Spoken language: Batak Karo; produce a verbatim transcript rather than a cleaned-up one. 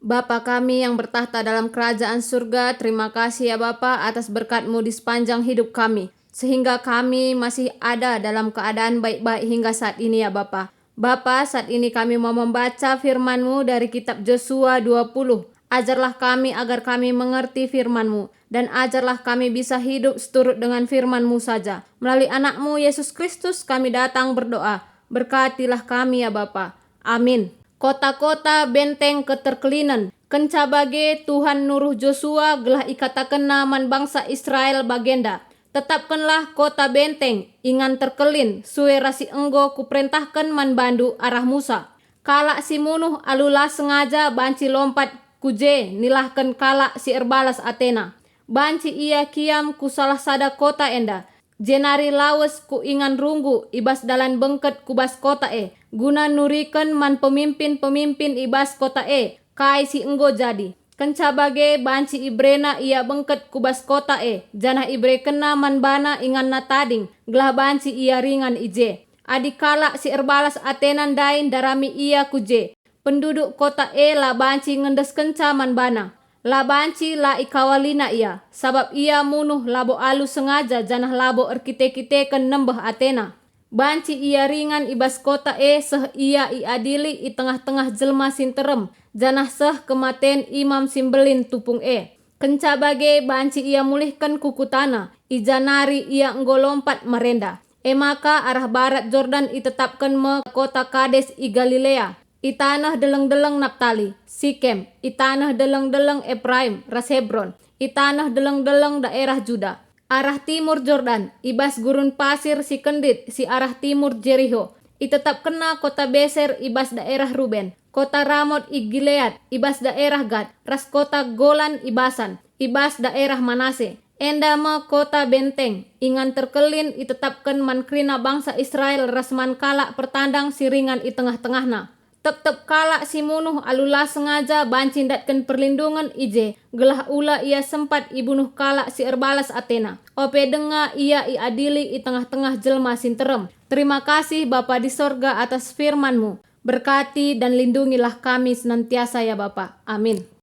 Bapa kami yang bertakhta dalam kerajaan surga, terima kasih ya Bapa atas berkat-Mu di sepanjang hidup kami, sehingga kami masih ada dalam keadaan baik-baik hingga saat ini ya Bapa. Bapa, saat ini kami mau membaca firman-Mu dari kitab Josua dua puluh. Ajarlah kami agar kami mengerti firman-Mu, dan ajarlah kami bisa hidup seturut dengan firman-Mu saja. Melalui Anak-Mu, Yesus Kristus, kami datang berdoa. Berkatilah kami ya Bapa. Amin. Kota-kota benteng keterkelinen. Kenca bage Tuhan nuruh Josua gelah ikatakenna man bangsa Israel bagenda, "Tetapkenlah kota benteng, ingan terkelin, sue ras si enggo kuperentahken man bandu arah Musa. Kalak si munuh alu la sengaja banci lompat ku je nilahken kalak si erbalas atena. Banci ia kiam ku salah sada kota enda, jenari lawes ku ingan runggu i bas dalan bengket ku bas kota e, guna nuriken man pemimpin-pemimpin i bas kota e kai si enggo jadi. Kenca bage banci iberena ia bengket ku bas kota e, janah iberekenna man bana inganna tading, gelah banci ia ringan i je. Adi kalak si erbalas atena ndai ndarami ia ku je, penduduk kota e la banci ngendeskenca man bana. La banci la ikawalina ia, sabap ia munuh labo alu sengaja janah labo erkite-kiteken nembeh atena. Banci ia ringan i bas kota e seh ia iadili i tengah-tengah jelma si nterem, janah seh kematen imam si mbelin tupung e. Kenca bage banci ia mulihken ku kutana, i ja nari ia enggo lompat merenda." E maka arah barat Jordan itetapken me kota Kades i Galilea, i taneh deleng-deleng Naptali, Sikem, i taneh deleng-deleng Epraim ras Hebron, i taneh deleng-deleng daerah Juda. Arah timur Jordan, i bas gurun pasir si kendit si arah timur Jeriho, itetapkenna kota Beser i bas daerah Ruben, kota Ramot i Gilead i bas daerah Gad, ras kota Golan i Basan i bas daerah Manase. Enda me kota benteng, ingan terkelin itetapken man kerina bangsa Israel ras man kalak pertandang si ringan i tengah-tengahna. Tep-tep kalak si munuh alu la sengaja banci ndatken perlindungen i je, gelah ula ia sempat ibunuh kalak si erbalas atena. Ope denga ia iadili i tengah-tengah jelma si nterem. Terima kasih, Bapa di sorga, atas firman-Mu. Berkati dan lindungilah kami senantiasa ya, Bapa. Amin.